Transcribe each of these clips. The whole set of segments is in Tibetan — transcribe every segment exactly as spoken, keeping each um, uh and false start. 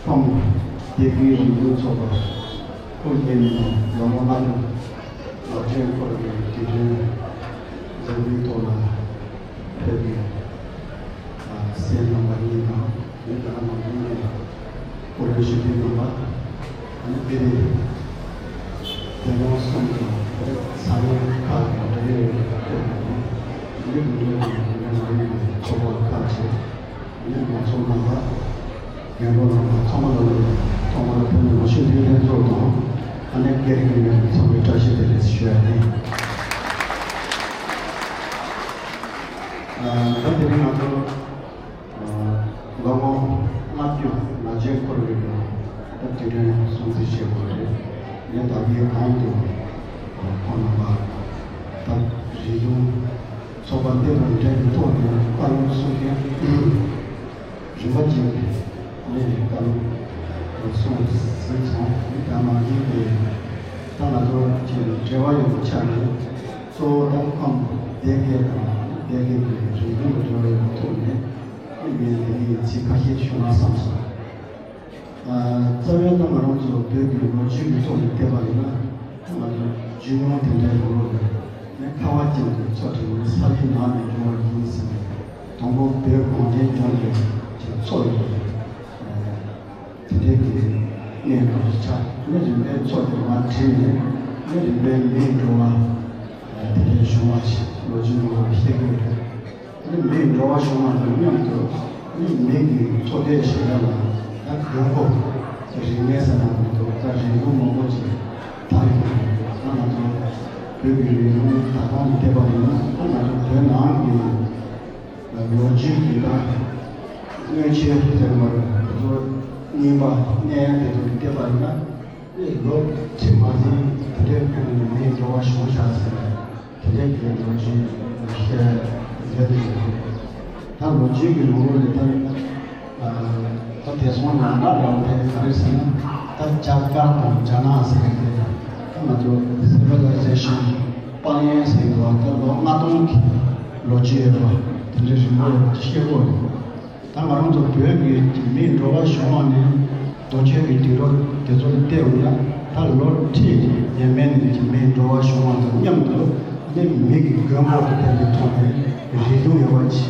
ཁམས་སྡེ་དགེའི་རིག་གཞུང་ཚོགས་པ་སྐུ་ངོ་ནས་ལོ་ངོ་ལྔ་བཅུ་ལོ་རྒྱུས་སྐོར་གྱི་དུས་སྟོན་འཛམ་བུའི་ཐོག་ལ་ཕེབས་པའི་སྲས་རྣམ་པ་གཉིས་དང་། ངས་ད་ལྟ་ནང་དོན་ནས་སྐུ་ལས་ཞུ་དུས་རྣམ་པ། ཨ་ནི་དེ་ནས་དེ་སྔོན་སོང་དང་ས་གནས་ཁག་གི་འབྲེལ་ཡོད་ཕེབས་པ་དང་། འདི་འདྲའི་ནང་ཡོད་པའི་ཚོགས་པ་ཁག་ཅིག་ཨ་ནི་མང་ཚོགས་རྣམ་པ། རྒན་རྒོན་རྣམ་པ་ཚང་མ་ལ་ཐོག་མར་བོད་མི་ལོ་ཤས་ལྷན་ཚོགས་དང་། ཨ་ནི་སྒེར་གྱི་ངོས་ནས་ཚང་མར་བཀྲ་ཤིས་བདེ་ལེགས་ཞུ་ཡ་ཡིན། ད་དེ་རིང་ང་ཚོ་ལོ་ངོ་ལྔ་བཅུ་ལོ་རྒྱུས་སྐོར་གྱི་ད་དུས་དྲན་སྲུང་བརྩི་བྱེད་དགོས་རེད། ངས་ད་ལྟའི་གོང་དུ་ཁོང་རྣམ་པ་ད་རིག་གཞུང་ཚོགས་པ་འདི་དང་འབྲེལ་བའི་ཐོག་ནས་བཀའ་སློབ་གསུང་མཁན་རིམ་པ་བྱས་ནས་བཀའ་སློབ་གསུང་ཟིན་སོང་། ད་མ་ཡིན་པའི་ད་ང་ཚོ་གི་འབྲེལ་བ་ཡོད་པའི་ཆ་ནས། གཙོ་བོ་ད་ཁམས་སྡེ་དགེ་དང་སྡེ་དགེ་གི་རིག་གཞུང་གི་འབྲེལ་བ་ཡོད་པའི་ཐོག་ནས་ངས་འདི་གའི་ཚིག་ཁ་ཤས་ཞུ་ན་བསམ་སོང་། རྩ་བའི་ད་ང་རང་ཚོ་བོད་ཀྱི་ལོ་རྒྱུས་ཀྱི་ཐོག་ནས་བལྟས་པ་ཡིན་ན། ང་ཚོ་རྒྱུས་མྱོང་དེ་འདྲའི་ལོ་ལོ་རེད། ངས་ཁ་བ་ཅན་གྱི་མཚོ་དེ་ནི་ས་ཡི་ནང་ནས་འབྱུང་བ་ཡིན་ཟེར་ནས། དང་པོ་བོད་གངས་ཅན་ལྗོངས་ཀྱི་མཚོ་ཡིན། དེ་འདྲའི་གི་གནས་སྐབས་སུ་ཆགས། མི་རིག་པའི་མཚོ་དེ་མར་བྲིས་ནས་མི་རིག་པའི་མིའི་འགྲོ་བ་དེ་འདྲའི་བྱུང་བ་ཞིག་ལོ་རྒྱུས་ནང་ལ་བཤད་ཀྱི་ཡོད་རེད། དེ་ནི་མིའི་འགྲོ་བ་བྱུང་བ་དང་མཉམ་དུ་ནི་མི་གི་འཚོ་སྡོད་བྱེད་ཡ་ལ་ད་མགོན་པོ་རིག་གནས་ཟེར་ན་མི་འདུག་ད་རིག་གཞུང་མང་པོ་ཅིག་དར་ཡོང་གི་འདུག་ད་ང་ཚོ་བོད་ཀྱི་རིག་གཞུང་ད་གོང་དུ་བལྟས་པ་ཡིན་ན། ད་ང་ཚོ་བོད་ནང་གི་ལོ་རྒྱུས་ཀྱི་ད་སྔོན་ཆད་ཟེར་བ་རེད། དེ་ཚོ་རྙིང་པ་གནས་དེ་ཚོ་བལྟས་པ་ཡིན་ན། ཨེ་ལོ་ཁྲི་མ་ཟིན་དེ་འདྲའི་སྔོན་ནས་མིའི་འགྲོ་བ་བྱུང་ཤག་ཟེར་ནས་དེ་འདྲའི་གི་ལོ་རྒྱུས་བཤད་ཡོད་དེ་ཡོད། ད་ལོ་རྒྱུས་ཀྱི་ནང་ལོགས་ནས་ད་ད་དེ་སོང་ནང་ལ་རང་དེ་ག་རེ་ཟེར་ན། ད་རྒྱ་གར་དང་རྒྱ་ནག་ཟེར་མཁན་དེ་ད་ང་ཚོ་སི་ཝི་ལི་ཛེ་ཤན་དཔལ་ཡོན་ཟེར་གྱི་འདུག་ད་ལོ་ལྔ་སྟོང་གི་ལོ་རྒྱུས་ཡོད་པ་དེ་འདྲའི་རིང་པོ་ཡོད་པ་ཅིག་ཤེས་དགོས་རེད། ད་ང་རང་ཚོ་བོད་ཀྱི་མིའི་འགྲོ་བ་བྱུང་བ་ནས་ལོ་རྒྱུས་ཀྱི་དུས་རབས་དེ་ཚོ་ལ་བལྟས་འོང་ན། ད་ལོ་ཁྲི་ཡས་མས་ནས་ཀྱི་མིའི་འགྲོ་བ་བྱུང་བ་དང་མཉམ་དུ་ནི་མི་གི་མགོན་པོ་དེ་ཕན་པའི་ཐོག་ནས་རིག་གཞུང་ཡོད་པ་ཅིག་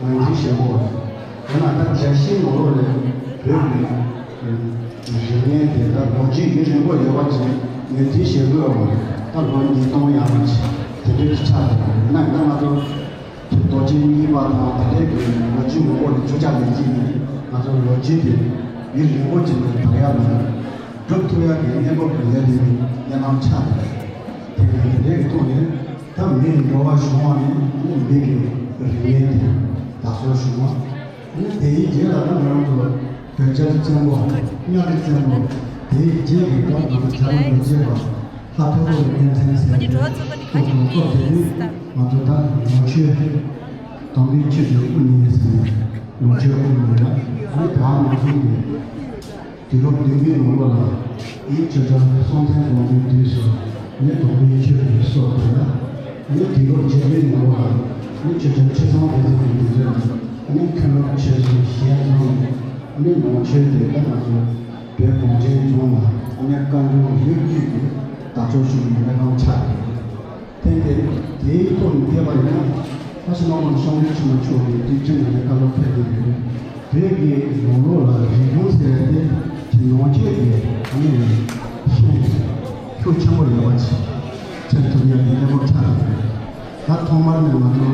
ངོས་འཛིན་བྱེད་དགོས་པ་རེད། ཡང་ན་ད་རྒྱལ་སྤྱིའི་ནང་ལོགས་ནས་བོད་ཀྱི་རིག་གནས་དེ་ད་ལོ་རྒྱུས་ཡུན་རིང་པོ་ཡོད་པ་ཅིག་ངོས་འཛིན་བྱེད་དགོས་པ་རེད། ད་ལོ་ཉིས་སྟོང་ཡར་མར་ཅིག་དེ་འདྲའི་ཆགས་འདུག་ཡིན་ན་ཡང་ད་ང་ཚོ་རྡོ་རྗེ་གཉིས་པ་དང་དེ་འདྲའི་གི་ལོ་རྒྱུས་མང་པོ་ལ་བརྒྱུད་བྱ་ལས་ཀྱི་ནས་ང་ཚོ་ལོ་རྒྱུས་དེ་ཡུན་རིང་པོ་ཅིག་ནས་དར་ཡག་ལ་སྒྲུབ་ཐུབ་ཡག་གི་གནས་བབ་ཀྱི་ལས་དེ་གནས་སྟངས་ཆགས་ཏེ། དེ་ནས་དེ་འདྲའི་གི་ཐོག་ནས་ད་མིའི་འགྲོ་བ་བྱུང་བ་ནས་མི་གི་རིག་གནས་དེ་དར་སྲོལ་བྱུང་བ། དེའི་རྗེས་ལ་ད་ང་རང་ཚོ་བོད་རྒྱལ་བཙན་པོ་གཉའ་ཁྲི་བཙན་པོ། དེའི་རྗེས་ཀྱི་ད་ང་ཚོ་བྱ་རུང་ལ་བཅས་པ་ལྷ་ཐོ་རི་གཉན་བཙན་ཟེར་བའི་སྐབས་དེ་ནི་ང་ཚོ་ད་ལོ་མཆོད་དམ་པའི་ཆོས་ཀྱི་དབུ་བརྙེས་ཟེར་ནས་ལོ་མཆོད་དབུ་བརྙེས་ལ། ཨ་ནི་ད་ང་ཚོ་གི་དུས་རབས་བདུན་པའི་ནང་ལོགས་ལ་ཨ་ནི་ཆོས་རྒྱལ་སྲོང་བཙན་སྒམ་པོའི་དུས་སུ་ཨ་ནི་དམ་པའི་ཆོས་ཀྱི་སྲོལ་དེ་ལ། ཨ་ནི་དུས་རབས་བརྒྱད་པའི་ནང་ལོགས་ལ་ཨ་ནི་ཆོས་རྒྱལ་ཁྲི་སྲོང་ལྡེ་བཙན་གྱི་དུས་ཚོད་ལ་ཨ་ནི་མཁན་སློབ་ཆོས་གསུམ་ཞལ་འཛོམས་ནས། ཨ་ནི་ལོ་མཆོད་དེ་ད་ང་ཚོ་བོད་གངས་ཅན་ལྗོངས་ལ་ཨ་ནི་བཀའ་འགྱུར་ཡུལ་དཀྱིལ་གྱི་དར་ཕྱོགས་ཤིག་གི་གནས་སྟངས་ཆགས་ཡོད། ཐེངས་འདིར་དེའི་ཐོག་ནས་བལྟས་པ་ཡིན་ན། ཨ་ཕྱི་ནང་གི་གསུང་སྤྲུལ་ཆེན་པོ་མཆོག་གིས་དུས་རྒྱུན་ནས་བཀའ་སློབ་ཕེབས་བསྡད་ཡོད། བོད་ཀྱི་ལོ་ལོ་ལ་རིག་གཞུང་ཟེར་ཡ་དེ་དེ་ནང་ཆོས་ཀྱི་ཨ་ནི་ཤན་ཤུགས་ཆེན་པོ་ཡོད་པ་ཅིག་མཚོན་ཐུབ་ཡ་གི་གནས་བབ་ཆགས་ཡོད། ད་ཐོག་མར་ནས་ང་ཚོ་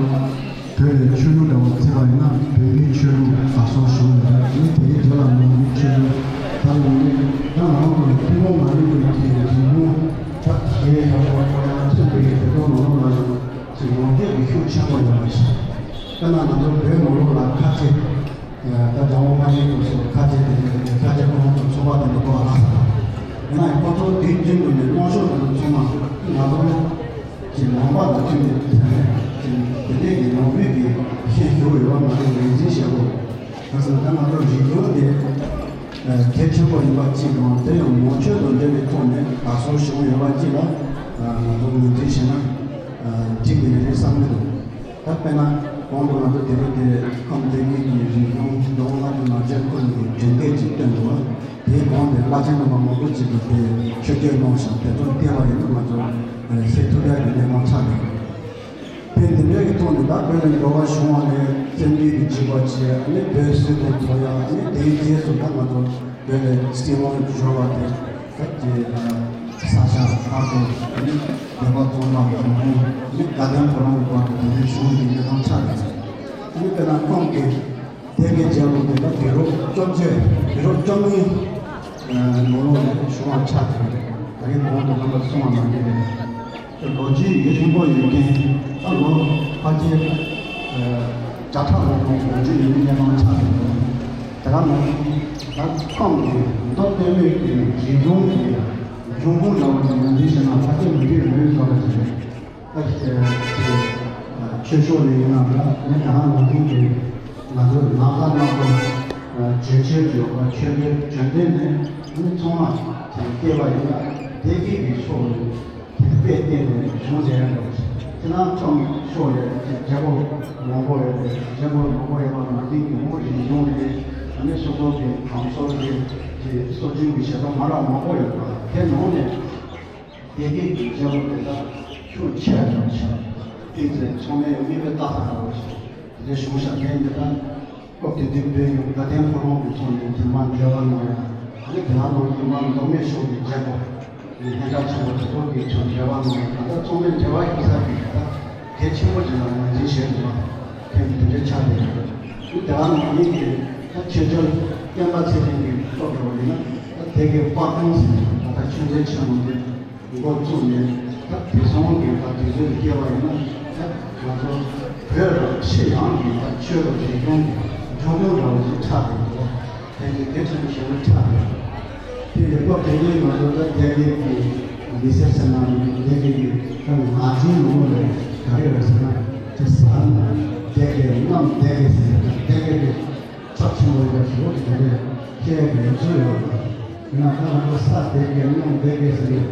བོད་ལ་ཆོས་ལུགས་འདྲ་བོ་བརྩིས་པ་ཡིན་ན། བོན་པོའི་ཆོས་ལུགས་དར་སྲོལ་བྱུང་ཡོད་རེད། དེའི་དེའི་རྗེས་ལ་ནང་པའི་ཆོས་ལུགས། ད་ལོ་ནས་ད་ང་རང་ཚོ་ལ་ཐུན་མོང་མ་ཡིན་པའི་གི་རིག་གཞུང་ད་ཞེས་ཡག་པོ་ཡང་མཚོན་པའི་བོད་དོན་ནང་ལ་ཡང་ཅིག་ཡོངས་བསྡད་ཀྱི་ཤུགས་ཆེན་པོ་ཡོད་པ་ཞིག་ད་ནང་ང་ཚོ་བོད་ནང་ལོགས་ལ་ཁ་ཆེ། ད་དགྲ་བོ་ཕ་ཡུལ་དུ་སོགས་ཁ་ཆེ་དེ་ནས་ཁ་ཆེ་ཁོ་རང་ཚོ་ཚོགས་པ་དེ་ནས་གོ་ལ་ས། ཡིན་ན་ཡང་ཁོ་ཚོ་དུས་རྒྱུན་དུ་ནས་གནོན་ཤུགས་དེ་ཚོ་ཚང་མ་ང་ཚོ་གི་ནང་པ་དང་མཐུན་པའི་ཐད་ནས་དེ་འདྲའི་གི་ནང་པའི་གི་ཤན་ཞུགས་ཡོད་པ་ང་ཚོ་ངོས་འཛིན་བྱེད་དགོས། ག་ཟེར་ན་ད་ང་ཚོ་རིག་གཞུང་དེ་གལ་ཆེན་པོ་ཡིན་པ་གཅིག་དང་། དེ་ཡང་ནང་ཆོས་དང་འབྲེལ་བའི་ཐོག་ནས་དར་སྲོལ་བྱུང་ཡོད་པ་གཅིག་ལ་ང་ཚོ་ངོས་འཛིན་བྱས་ན་འགྲིག་གི་རེད་བསམ་གྱི་འདུག་ད་དཔེར་ན་གོང་དུ་ང་ཚོ་དེ་རིང་དེ་ཁམས་སྡེ་དགེ་གི་རིག་གཞུང་ལོ་ལྔ་བཅུ་ང་བརྒྱད་འཁོར་ནས་གྲོས་འདེབས་ཅིག་བཏོན་འདུག་བ། བླ་ཆེན་རྣམ་པ་མང་པོ་ཅིག་གིས་དེ་ཆོས་སྐྱོང་གནང་ཞིང་དེ་ཚོ་བལྟས་པ་ཡིན་ན་ང་ཚོ་ཨ་ནི་སེལ་ཐུབ་ཡག་གི་གནས་སྟངས་ཆགས་འདུག་དེ་འདི་འདྲའི་གི་ཐོག་ནས་ད་བོད་ནས་འགྲོ་བ་བྱུང་བ་ནས་བཙན་པོའི་གི་འཇིགས་པ་བྱས། ཨ་ནི་བོད་སིལ་བུར་ཐོར་ཡག་ཨ་ནི་དེའི་རྗེས་སུ་ད་ང་ཚོ་བོད་ནས་སྲིད་དབང་འབྱོར་བ་དེ་ད་ཀྱི་ས་ཆ་ཁག་ཏུ་ཨ་ནི་བོད་པ་བཙོན་ལ་འཛིན་སྐྱོང་ཨ་ནི་དགའ་ལྡན་ཕོ་བྲང་དུ་བར་དུ་དེ་འདྲའི་བྱུང་བའི་གནས་སྟངས་ཆགས་ཡོད། ཨ་ནི་དཔེར་ན་ཁོང་གིས་སྡེ་དགེ་རྒྱལ་པོ་དེ་ད་དུས་རབས་བཅོ་བརྒྱད་དུས་རབས་བཅོ་ལྔའི་ལོ་ལོགས་ནས་བྱུང་བ་ཆགས་ཀྱི་རེད། ད་རིང་གོང་དུ་རྣམ་པ་གསུངས་པ་ནང་བཞིན་རེད། ལོ་རྒྱུས་ཡུན་རིང་པོ་ཡོད་མཁན། ད་ལོ་ཕལ་ཆེར་བརྒྱ་ཕྲག་ལྷག་ཙམ་ལོ་རྒྱུས་ཡོད་མཁན་གནས་སྟངས་ཆགས་ཀྱི་འདུག་དེ་ག་ནང་བཞིན་ད་ཁོང་གིས་མདོ་སྟོད་སྨད་ཀྱི་རིག་གཞུང་གི་འབྱུང་ཁུངས་འདྲ་བོ་ཞིག་ངོས་འཛིན་བྱས་ན་ཕལ་ཆེར་མི་འགྲིག་མི་འགྲིག་བཟོ་འདྲ་ཞིག་རེད། ད་ཆོས་ཕྱོགས་ནས་ཡིན་ན་འདྲ། ངས་ད་ནང་བཞིན་གྱི་ང་ཚོ་ནང་པ་སྣ་ཚོགས་བརྗོད་བྱའི་བརྗོད་པ་ཆོས་འབྲེལ་བརྗོད་ལྡན་ནས་མི་ཚང་མ་དེ་སྐྱེས་པ་ཡིན་ན་སྡེ་དགེ་གི་ཕྱོགས་ནས་དེ་དཔེ་བལྟས་ནས་བྱུང་བསྡད་ཡོད་འདུག་དེ་ནང་ཁྲོམ་ཕྱོགས་ནས་རྒྱལ་པོ་མང་པོ་ཡོད་རེད། རྒྱལ་པོ་མང་པོ་ཡོད་པ་ནང་བཞིན་གྱི་མོ་རིག་གཞུང་རེད། ཨ་ནི་སོ་སོ་གི་གྲོང་ཚོ་རེད། དེ་སྲོལ་རྒྱུན་གྱི་བྱེད་སྟངས་མ་འདྲ་མང་པོ་ཡོད་པ་དེ་ནང་ནས། སྡེ་དགེ་གི་རྒྱལ་པོ་དེ་དག་ཤུགས་ཆེ་དྲགས་ཤིང་། དེ་ཚེ་ཚང་མས་མིག་དཔེ་ལྟ་ས་འདྲ་བོ་ཞིག་དེ་བྱུང་ཤག་དེ་འདི་ལྟར་སྐབས་དེ་དུས་བོད་ཡུལ་དགའ་ལྡན་ཕོ་བྲང་དུ་ཚོགས་ནས་དེ་མ་མཇལ་བ་གནང་ཡ། ཨ་ནི་དེ་ལ་ནང་དུ་མ་མདོ་སྨད་ཕྱོགས་ཀྱི་རྒྱལ་པོ་ནི་སྙན་གྲགས་ཆེན་པོ་དེ་ཚོ་གིས་ཀྱང་མཇལ་བ་གནང་ཡ། ད་ལྟ་ཚང་མས་མཇལ་བ་ཞུ་ས་དེ་ད་གལ་ཆེན་པོ་ཅིག་ལ་ངོས་འཛིན་བྱས་འདུག་པ། དེ་འདི་འདྲའི་ཆགས་བསྡད་ཡོད། དེ་ལ་ནང་བཞིན་གྱི་ད་ཆོས་རྒྱལ་བསྟན་པ་ཚེ་རིང་གི་སྐབས་འདྲ་བོ་ཡིན་ན་ད་སྡེ་དགེ་དཔལ་སྤུངས་ཟེར་ནས་ད་ལྟ་ཆོས་མཛད་ཆེན་མོ་དེ། འགོ་བཙུགས་ནས་ད་དེང་སང་གི་ད་དུས་ཚོད་སྐྱེལ་བ་ཡིན་ན་ད་ང་ཚོ་བོད་ལ་ཕྱི་ནང་གི་ད་ཆོས་དང་རིག་གཞུང་གི་འབྱུང་ཁུངས་འདྲ་བོ་ཞིག་ཆགས་ཡོད་འདུག་དེ་ནི་དེ་ཚོ་ནི་ཞེ་པོ་ཆགས་ཡོད། དེ་ནི་སྐབས་དེ་ནས་ང་ཚོ་ད་སྡེ་དགེ་གི་མི་སེར་ཟེར་ན་མི་སྡེ་དགེ་གི་ད་ང་ཚོའི་ལུང་པ་ལས་ག་རེ་རེད་ཟེར་ན་དེ་ཟ་ན་སྡེ་དགེ་གནམ་སྡེ་དགེ་ཟེར་ན་སྡེ་དགེ་གི་ཚབས་ཆེན་པོ་ཡིན་པ་ཞིག་འོ་དེ་འདྲའི་ཁྱེད་ཀྱི་ཡོད་ཚུལ་ཡོད། ཡིན་ན་ད་ང་ཚོ་ས་དེ་གའི་གནམ་དེ་གའི་ཟེར་ནས་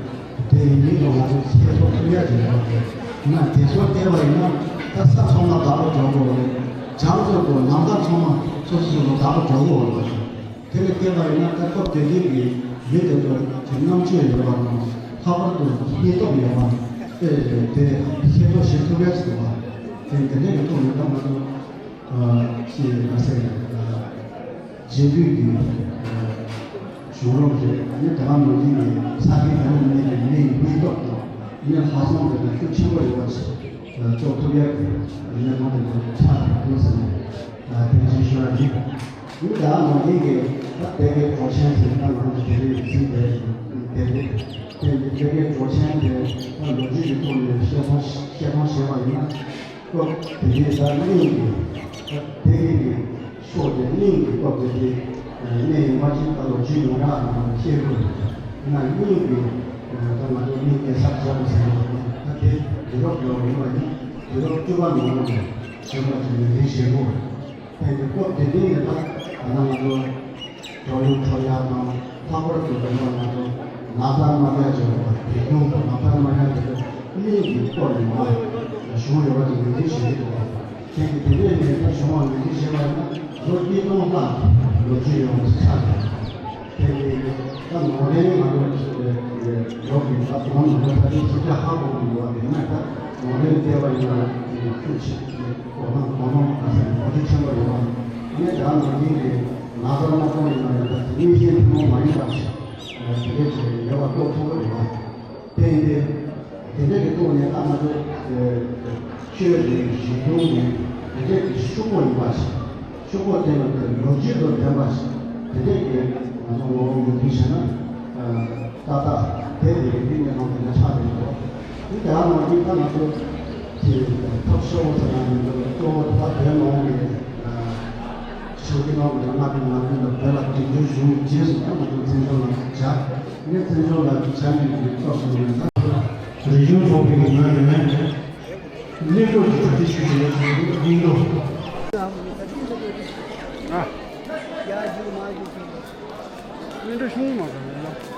དེ་ཡིན་མིན་ལ་ང་ཚོ་ཤེས་རྟོགས་ཐུབ་ཡ་ཅིག་ཡོད་རེད། ཡིན་ན་དེ་ཚོ་བལྟས་པ་ཡིན་ན་ད་ས་ཚང་མ་བདག་པོ་རྒྱག་དགོས་རེད། བྱང་ཚོ་དང་ནམ་མཁའ་ཚང་མ་སོ་སོ་སོ་སོ་བདག་པོ་རྒྱག་དགོས་རེད། དེ་ལས་བལྟས་པ་ཡིན་ན་ད་སྐབས་དེ་དུས་ཀྱི་མི་དེ་ཚོ་དེ་རྣམ་དཔྱོད་ཡོད་པ་དང་ལྷག་པར་དུ་སྙིང་སྟོབས་ཡོད་པ་དེ་དེ་ཤེས་རྟོགས་བྱེད་ཐུབ་ཡ་ཅིག་འདུག་པ། དེ་དེ་འདྲའི་གི་ཐོག་ནས་ད་ང་ཚོ། ཅེས་མ་ཟེར་ན། རྗེས་ལུས་ཀྱི་གཞུང་ལུགས་རེད། ཨ་ནི་དེ་ག་ནང་བཞིན་གྱི་ས་ཁྱད་ཁ་ནས་གནས་པའི་མི་ཡི་སྙིང་སྟོབས་དང་ཨ་ནི་ལྷག་བསམ་དེ་དག་ཤུགས་ཆེན་པོ་ཡོད་པ་ཞིག་གཙོ་ཐུབ་ཡག་གི་གནས་སྟངས་དེ་ཚོ་ཆགས་ཡོད་ཟེར་ནས་དེ་བཞིན་ཞུ་བ་ཡིན། ཨ་ནི་དེ་ག་ནང་བཞིན་གྱི་ད་སྡེ་དགེ་གྲོགས་ཆེན་ཟེར་ད་ང་ཚོ་དེ་རིང་གི་ཚིག་དེ་དེ་རེད། དེ་ནི་སྡེ་དགེ་གྲོགས་ཆེན་དེ་ད་ལོ་རྒྱུས་ཀྱི་ཐོག་ནས་བཤད་སྟངས་བཤད་སྟངས་བྱས་པ་ཡིན་ན། སྐབས་དེ་དུས་ད་གླིང་གི་ད་དེ་གི་ཕྱོགས་དེ་གླིང་གི་སྐབས་དེ་དུས་གནས་ཡིན་པ་ཅིག་ད་ལོ་རྒྱུས་ཡོངས་གྲགས་ནང་ལ་བཤད་དགོས་རེད། ཡིན་ན་གླིང་གི་ད་ང་ཚོ་གླིང་གེ་སར་རྒྱལ་པོ་ཟེར་བ་ད་དེ་དུས་རབས་ཡོངས་ཡིན་པ་ཡིན་དུས་རབས་བཅུ་པ་ནང་ལ་བྱོན་པ་ཅིག་ལས་འཛིན་བྱེད་དགོས་རེད། དེ་ནི་སྐབས་དེ་དུས་ནས་ད་ད་ང་ཚོ། འགྲོ་ལུགས་འཁྲབ་ཡག་དང་ལྷག་པར་དུ་རིམ་པ་ང་ཚོ་ནཱ་ལྡན་དམར་ཡག་ཅེས་པ་རིག་གཞུང་དང་ནཱ་ལྡན་དམར་ཡག་དེ་ཚོ་གླིང་གི་སྐོར་ནས་མ་བྱུང་ཡོད་པ་དེ་ངོས་འཛིན་བྱེད་ཀྱི་འདུག་དེ་ནི་དེ་འདྲས་ནས་ད་བྱུང་བ་ངོས་འཛིན་བྱས་པ་ཡིན་ན་ལོ་གཉིས་སྟོང་ལྷག་ལོ་རྒྱུས་ཡོད་པ་ཆགས་འདུག་དེ་ནི་ད་ནང་བསྟན་ང་ཚོ་ལོག་གི་ད་དོན་ནང་ལ་ད་དེ་ཞིབ་ཆ་ཧ་གོ་གི་ཡོད་པ་དེ་ཡིན་ན་ད་ནང་བསྟན་བལྟས་པ་ཡིན་ན་ཤུགས་ཆེ། གོ་ནང་གོ་ནང་ལ་ཟེར་ནས་གོ་རྒྱུ་ཆེན་པོ་ཡོད་པ། ངས་ད་ནང་བཞིན་གྱི་ནཱ་ལྡན་དམར་པོ་ཡིན་ན་ཡང་ད་དེ་གཉིས་ཆེན་ཐུན་མོང་མ་ཡིན་པ་ཞིག་དེ་འདྲས་ཀྱི་ཡོད་པ་རྟོགས་ཐུབ་ཀྱི་རེད་པ། དེ་ཡིན་ཏེ། དེ་འདྲས་ཀྱི་ཐོག་ནས་ད་ང་ཚོ་ཆོས་རེད་རིག་གཞུང་རེད་དེ་འདྲས་ཀྱི་ཤུགས་པོ་ཡིན་པ་ཞིག་ཤུགས་པོ་དེ་ལ་དེ་ལོ་རྒྱུས་དང་ལྡན་པ་ཞིག་དེ་འདྲས་ཀྱི་ང་ཚོ་ངོ་བོ་ངོས་འཛིན་བྱས་ན། ཏག་ཏག་དེ་དེ་རིག་པའི་གནས་སྟངས་དེ་འདྲ་ཆགས་ཡོད་འགྲོ། འདི་དེ་ག་ནང་བཞིན་ད་ང་ཚོ་དེ་ཐབས་ཤོར་བ་ཟེར་ན་མི་འདུག་གཙོ་བོ་ད་བོད་ནང་གི་ཆོས་ཀྱི་ནང་གི་ལྔ་བཅུ་ང་བཅུ་ལ་བོད་ལ་དེ་འདྲའི་གཞུང་རྗེས་སུ་ད་ང་ཚོ་བཙན་བྱོལ་ལ་བྱ། ངས་བཙན་བྱོལ་ལ་བྱ་མི་གི་སྐབས་སུ་ཡིན་ན་ད་རིག་གཞུང་ཚོགས་པའི་ངོས་ནས་གླེང་སློང་གི་གྲ་སྒྲིག་ཞུ་བྱེད་ཡོད་ཟེར་ཡིན་འདུག་ཨ། མི་འདྲ་ཤོང་མ་གང་ལ།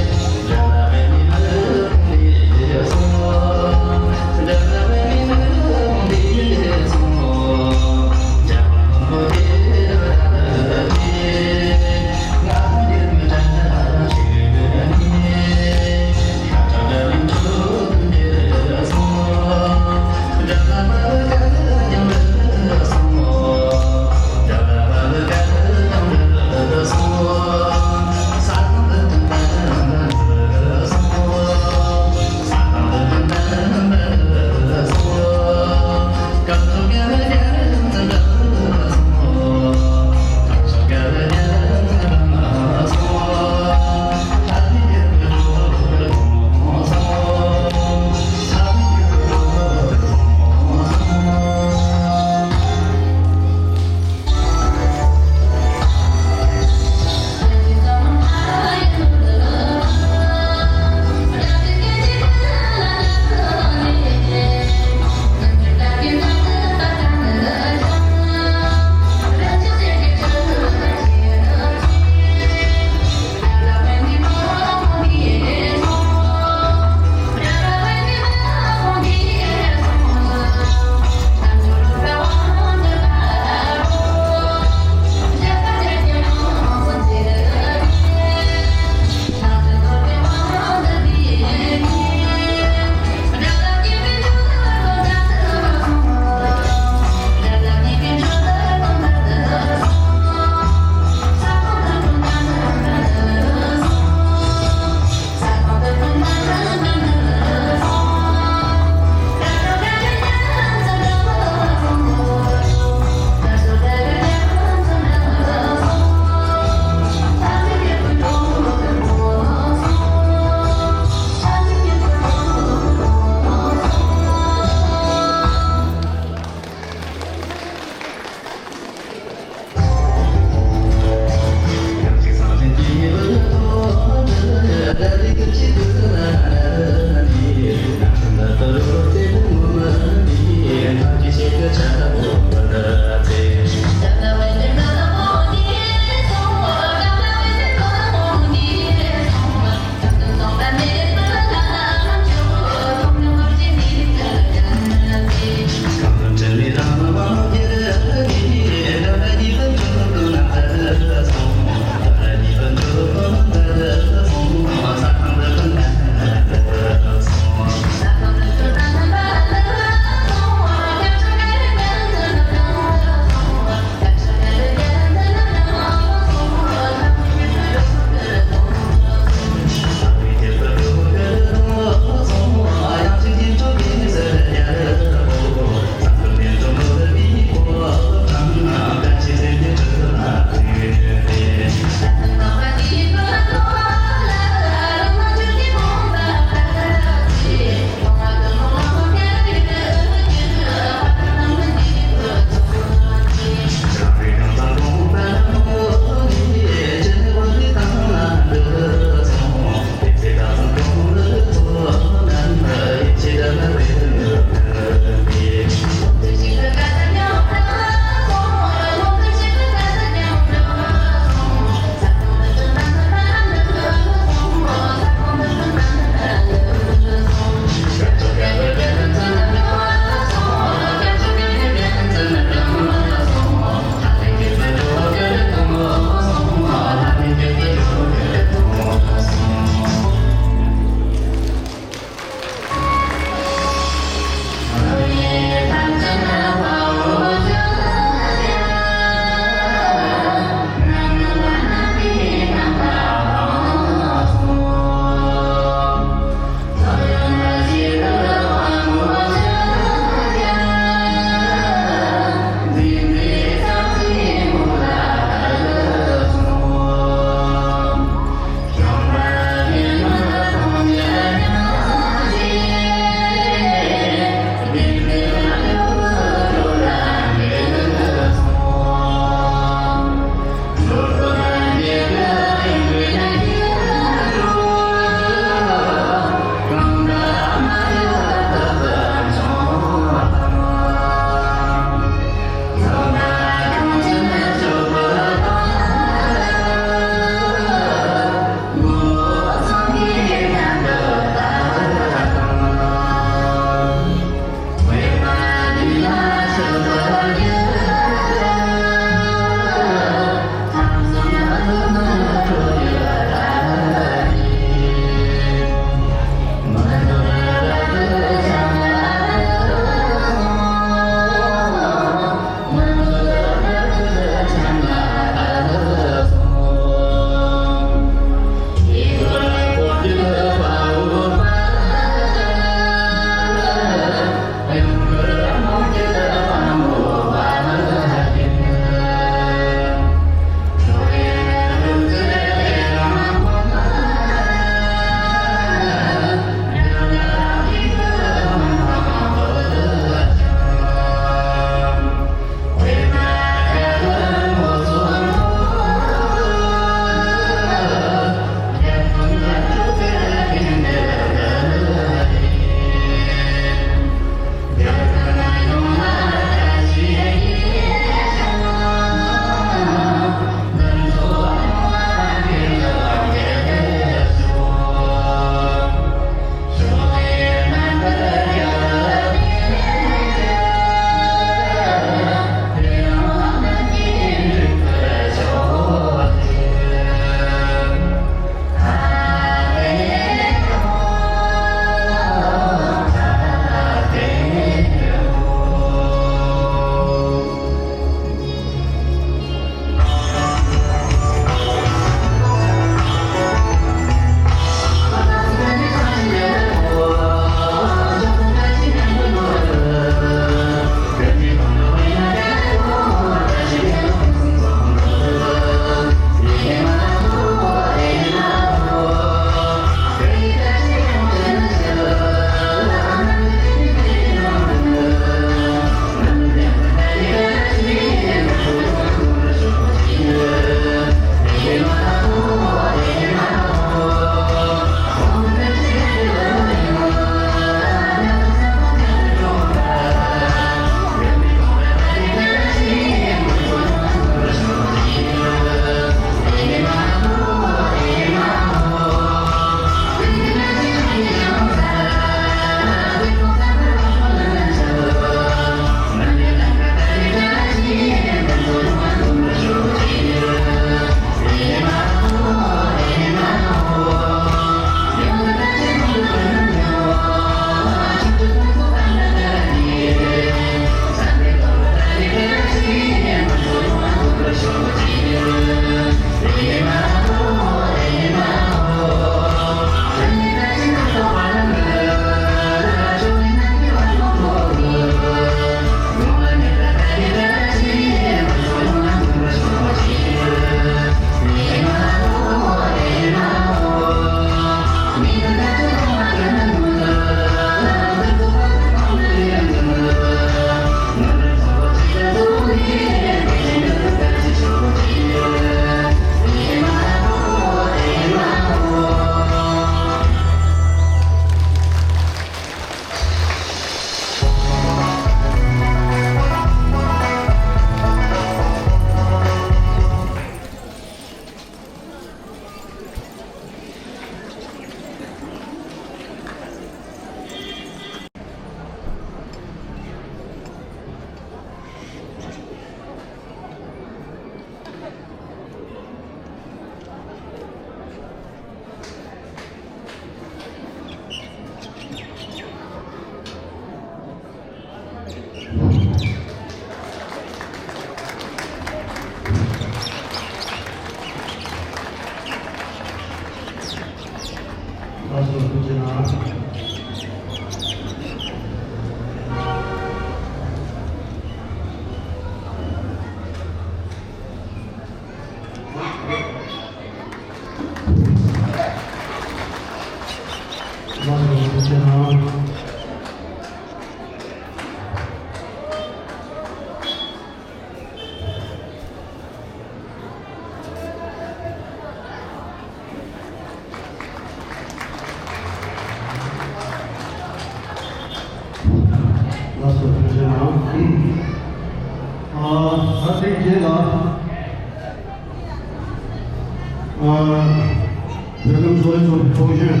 བོད་ཁམས་བཟོ་ལས་ཚོགས་པའི་ཚོགས་གཞོན་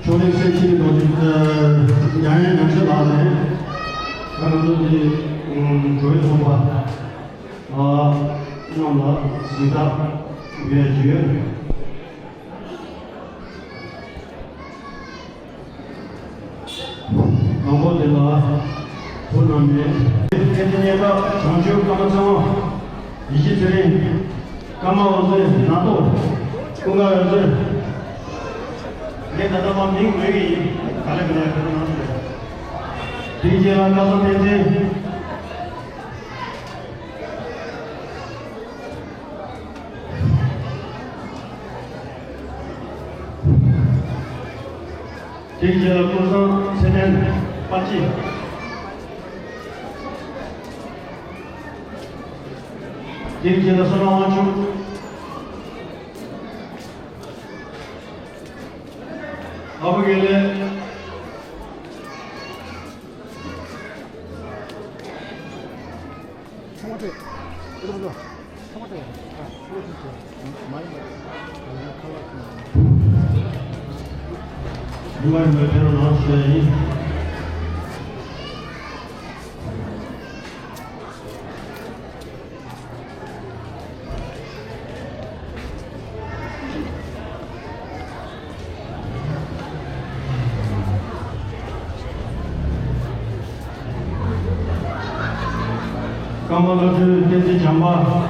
ཕྱོགས་རིས་སེམས་ཤེས་རྡོ་རྗེ། ཉང་ཡན་ཉང་ཤེས་ལགས་ནས་ང་རང་ཚོ་འདི་བོད་ཚོགས་པ་རྣམས་ལ་གཟེངས་རྟགས་ཕུལ་ཡ་ཅིག་ཡོད། དང་པོ་དེ་ལ་བུ་རྣམས་ནས། སྐད་ཆ་སྙན་གྲགས་བྱང་ཆུབ་ཀརྨ་ཚེ་དབང་། ཡེ་ཤེས་ཚེ་རིང་། ཀརྨ་འོད་ཟེར་ནག་ཏོ། ཀུན་དགའ་འོད་ཟེར། ངས་ད་ལྟ་མ་མིང་འབོད་ཀྱི་ཡིན། ག་ལེ་ག་ལེ་ག་ལེ་གནང་ཞུ། དེའི་རྗེས་ལ་སྐལ་བཟང་བསྟན་འཛིན། དེའི་རྗེས་ལ་ཀུན་བཟང་ཚེ་བརྟན་པ་ཅི། དེའི་རྗེས་ལ་བསོད་ནམས་དབང་ཕྱུག། ཨ་བུ་དགེ་ལེགས། ཀརྨ་བློ་གྲོས་བསྟན་འཛིན་བྱམས་པ།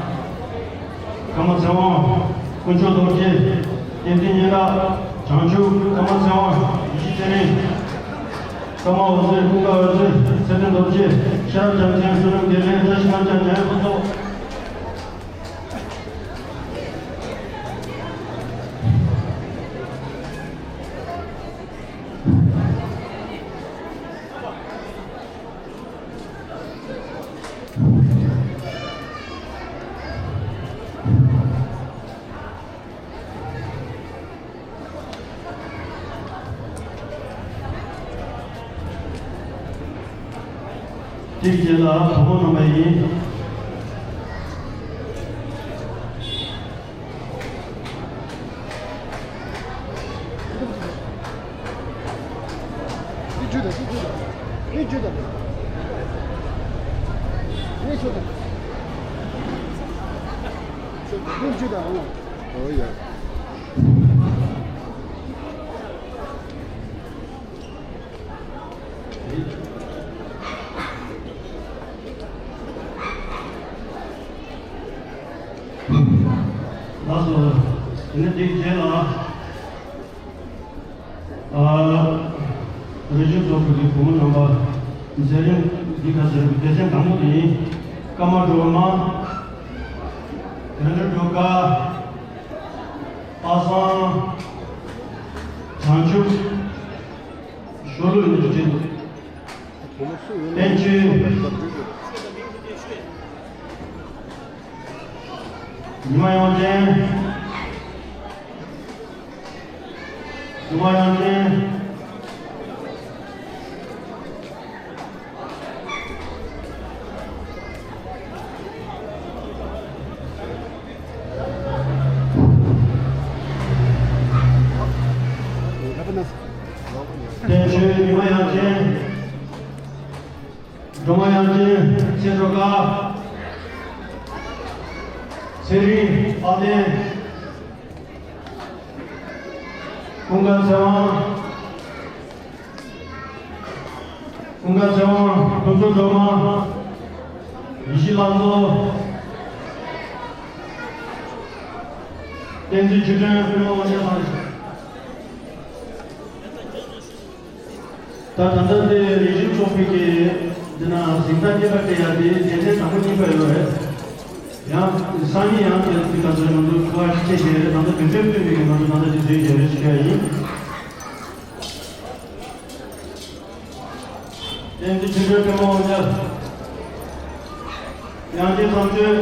ཀརྨ་ཚེ་དབང་། དཀོན་མཆོག་རྡོ་རྗེ། བསྟན་འཛིན་སྙན་གྲགས། བྱང་ཆུབ་ཀརྨ་ཚེ་དབང་། ཡེ་ཤེས་ཚེ་རིང་། ཀརྨ་འོད་ཟེར། ཀུན་དགའ་འོད་ཟེར། ཚེ་བརྟན་རྡོ་རྗེ། ཤེས་རབ་རྒྱལ་མཚན། བསོད་ནམས་དགེ་ལེགས། བཀྲ་ཤིས་རྣམ་རྒྱལ། ཉང་ཡན་ཕུན་ཚོགས། དེའི་རྗེས་ལ་བུ་མོ་རྣམ་པ་ཡིན། ཨོ་ཡ། ལགས་སོ། དེ་ནས་དེའི་རྗེས་ལ། ཨ། རིག་གཞུང་ཚོགས་པའི་བུ་མོ་རྣམ་པ། མཛད་རིམ་འདི་ག་ཟེར་བའི་སྡེ་ཚན་དང་པོ་དེ་ཡིན། ཀརྨ་སྒྲོལ་མ། དོན་གྲུབ་སྒྲོལ་དཀར། པ་སངས། བྱང་ཆུབ། ཤོ་ལོ་ཡིན་འདུག་བྲིས་འདུག་བསྟན་ཆོས། ཉི་མ་དབྱངས་ཅན། ཉི་མ་དབྱངས་ཅན། བསྟན་ཆོས། ཉི་མ་དབྱངས་ཅན། སྒྲོལ་མ་དབྱངས་ཅན། ཚེ་སྒྲོལ་དཀར། ཚེ་རིང་། དཔལ་ལྡན། ཀུན་དགའ་ཚེ་དབང་། ཀུན་དགའ་ཚེ་དབང་། ཕུན་ཚོགས་སྒྲོལ་མ། ཡེ་ཤེས་ལྷ་མཛོད། བསྟན་འཛིན་ཆོས་སྒྲོན། པད་མ་དབང་ཆེན་ལགས་རེད། ད་ད་ལྟ་འདི་རིག་གཞུང་ཚོགས་པའི་གི་འདི་ན་གཟེངས་རྟགས་རྙིང་པ་སྤྲད་ཡ་དེ་རྒྱལ་ཕྲན་དང་པོ་རྙིང་པ་ཡོད་རེད། ཡང་སང་ཉིན་ཡང་དེ་དུས་ད་ཚོད་ང་ཚོ་ཁུ་བ་ཤི་ཆེ་བྱས་རེད། ད་ལྟ་དུས་ཚོད་བསྟུན་པའི་གི་ང་ཚོ་ད་ལྟ་དེ་དུས་བྱས་རེད་ཞུ་ཡ་ཡིན། བསྟན་འཛིན་ཆོས་སྒྲོན། པད་མ་དབང་ཆེན། དབྱངས་ཅན་དམ་ཆོས།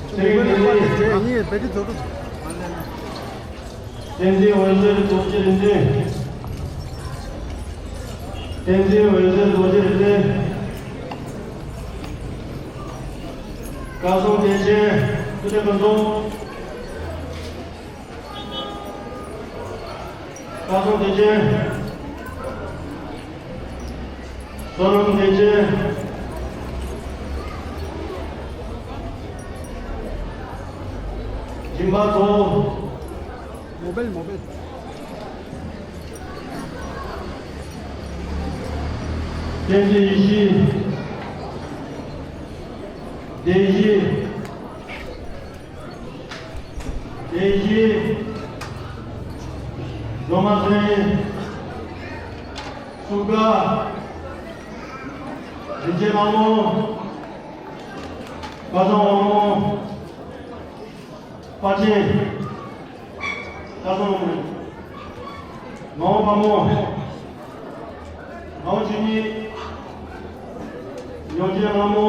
ཚེ་རིང་བསྟན་འཛིན། བསྟན་འཛིན་འོད་ཟེར། རྡོ་རྗེ་རིག་འཛིན། བསྟན་འཛིན་འོད་ཟེར། རྡོ་རྗེ་རིག་འཛིན། བཀའ་ཟུར་བདེ་ཆེན་ཐུབ་བསྟན་དཔལ་འཛོམས། བཀའ་ཟུར་བདེ་ཆེན། བསོད་ནམས་བདེ་ཆེན། སྦྱིན་པ་ཚོ། མོ་བེལ་མོ་བེལ། བསྟན་འཛིན་ཡེ་ཤེས། བདེ་སྐྱིད། བདེ་སྐྱིད། སྒྲོལ་མ་ཚེ་རིང་། སུ་དགའ། རིན་ཆེན་ལྷ་མོ། སྐལ་བཟང་དབང་མོ། པ་ཅན། སྐལ་བཟང་དབང་མོ། ངག་དབང་དཔལ་མོ། ངག་དབང་ཆོས་ཉིད། ཉོན་ཅན་ལྷ་མོ།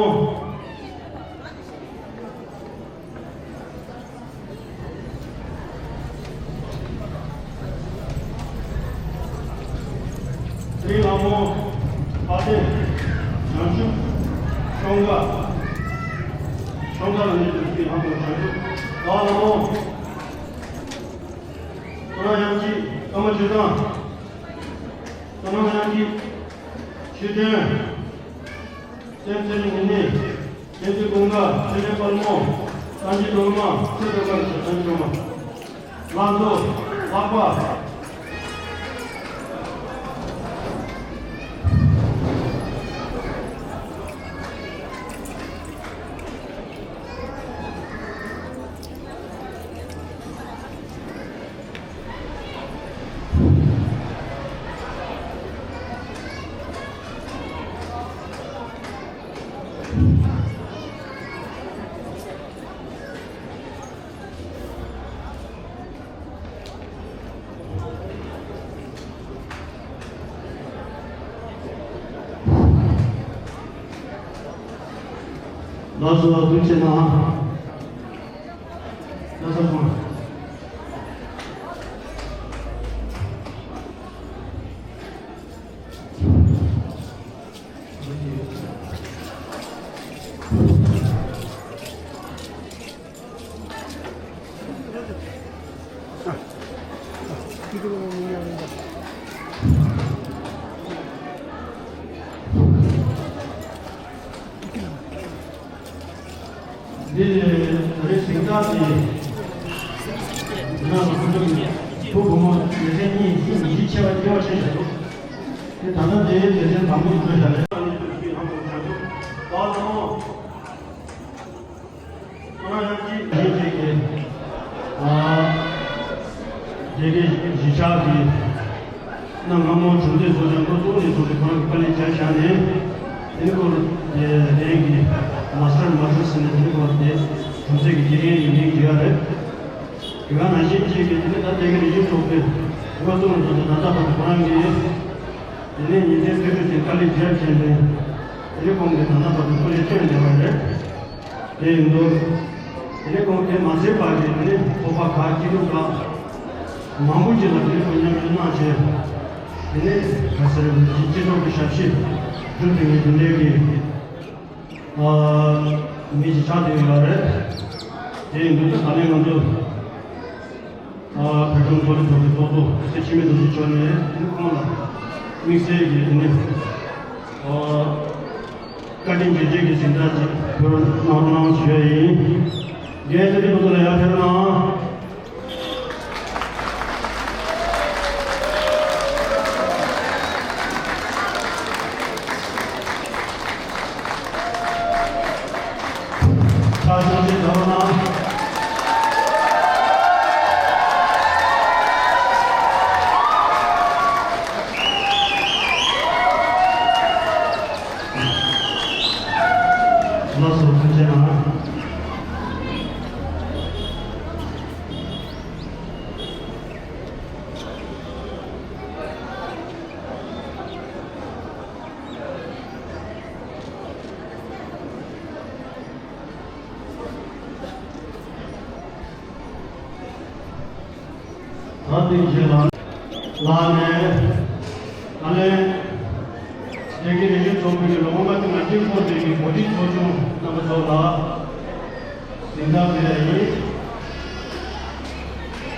ཚེ་རིང་ལྷ་མོ། དཔལ་ལྡན། བྱང་ཆུབ། ཤོང་དགའ། ཤོང་དགའ་ལ་ནི་དུས་ཀྱི་ལྷ་མོ་བྱང་ཆུབ། ལྷ་མོ། བསོད་ནམས་དབྱངས་སྐྱིད། ཀརྨ་ཆོས་བཟང་། བསོད་ནམས་དབྱངས་སྐྱིད། ཆོས་སྒྲོན། སེམས་ཚེ་རིང་ངེས་གནས། བསྟན་འཛིན་ཀུན་དགའ། ཚེ་རིང་དཔལ་མོ། སངས་རྒྱས་སྒྲོལ་མ། ཚེ་སྒྲོལ་དཀར། སངས་རྒྱས་སྒྲོལ་མ། ལྷ་མཚོ། ལྷག་པ། ལགས་སོ། ཐུགས་རྗེ་གནང་། ལགས་སོ། འདི་ནི་ད་རེས་གཟེངས་རྟགས་དེ། ང་རང་ཚོ་བུ་བུ་མོ་སྡེ་ཚན་གཉིས་གཉིས་ཆེ་བ་སྐྱེ་བ་ཆེ་བཞག་འདུག་དེ་ད་ལྟ་དེའི་སྡེ་ཚན་དང་པོ་ཡིན་པ་ཞག་རེད། ཁོ་རང་ཡང་ཅིག་ཡིན་ཅིག་གི། ཨ། སྡེ་དགེ་གཞིས་ཆགས་ཀྱི་གནའ་སྔ་མོ་གྲུབ་འབྲས་ཚོ་དང་ཁོ་ཚོ་ནས་བཟུང་སྟེ་ཁོ་རང་གི་དཀའ་ལས་བརྒྱབ་བཞག་ནས། དེ་ནི་ཁོ་དེ་ལན་གྱི་མ་སི་ཊར་མ་སི་ཊར་ཟེར་ནས་དེ་ནི་ཁོ་དེ་གྲུབ་འབྲས་ཀྱི་དགེ་རྒན་ཡིན་མིན་བརྗོད་ཡ་རེད། དེ་ག་ནང་བཞིན་ཅིག་གི་དེ་ནི་ད་སྡེ་དགེ་རིག་གཞུང་ཚོགས་པའི་འགོ་བཙུགས་ནས་བཟུང་སྟེ་ད་ལྟ་བར་དུ་ཁོ་རང་གིས་དེ་ནས་ཉིན་མཚན་དུས་དྲུག་ཅིག་དཀའ་ལས་བརྒྱབ་བྱས་ནས་དེ་ནི་ཁོང་གིས་ད་ལྟ་བར་དུ་སྐུ་ལས་བསྐྱོན་བསྡད་པ་རེད། དེ་ཡིན་དུས། དེ་ནས་ཁོང་དེ་མ་ཟད་པ་གི་དེ་ནས་ཚོགས་པ་ཁག་སྐྱིད་སྡུག་ཁག་མང་པོ་ཅིག་ལ་དེ་ནས་ཁོང་མཉམ་ཞུགས་གནང་བྱས། དེ་ནས་ག་ཟེར་སྤྱི་ཚོགས་ཀྱི་ཞབས་ཕྱི་སྒྲུབ་དེ་ནས་དེ་འདྲའི་གི་ཨ་མི་ཞིག་ཆགས་བསྡད་ཡོད་རེད། དེ་ཡིན་དུས་ད་ལན་ང་ཚོ། བོད་ལྗོངས་མཐོ་རིམ་སློབ་གྲྭའི་ཚོགས་གཙོ་ཚེ་འཆི་མེད་རྡོ་རྗེ་མཆོག་ནས་ཁོང་ལ་དམིགས་བསལ་གྱི་དེ་ནས་བཀའ་དྲིན་རྗེས་དྲན་གྱི་གཟེངས་རྟགས་ཅིག་ཕུལ་གནང་རོགས་གནང་ཞུ་ཡ་ཡིན། རྒན་ཚེ་རིང་ལགས་ཚོ་ལ་ཡར་ཕེབས་གནང་། ཕྱག་ཤུགས་ཆེ་དྲགས་གནང་། ལགས་སོ། ཐུགས་རྗེ་གནང་། ད་ཐེངས་རྗེས་ལ་ལགས་ནས། ད་ལན། སྡེ་དགེ་རིག་གཞུང་ཚོགས་པའི་ལོ་ངོ་ལྔ་བཅུ་ང་གཅིག་འཁོར་བའི་གོ་སྒྲིག་ཚོགས་ཆུང་རྣམ་པ་ཚོ་ལ། ཡིན་ད་དེ་ཡིན།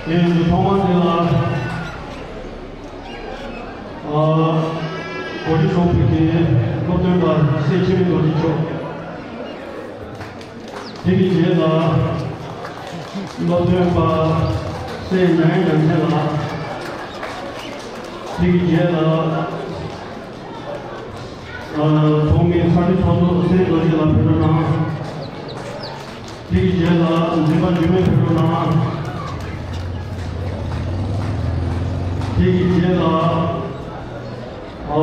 དེ་ཡིན་དུས་ཐོག་མར་དེ་ལ། ཨ། གོ་སྒྲིག་ཞུ་བའི་གི་སློབ་སྟོན་པ་སྲས་འཆི་མེད་རྡོ་རྗེ་མཆོག་དེ་གི་རྗེས་ལ། སློབ་སྟོན་པ་སྲས་ཉང་ཡེ་ཉང་ཆེན་ལགས། དེ་གི་རྗེས་ལ། ཨ། ཐོག་མའི་ཚ་དྲོད་ཚོགས་གཙོ་སྲས་རྡོ་རྗེ་ལགས་ཕེབས་རོགས་གནང་། དེ་གི་རྗེས་ལ་འཛིན་པ་འཇིགས་མེད་ཕེབས་རོགས་གནང་། དེ་གི་རྗེས་ལ། ཨ།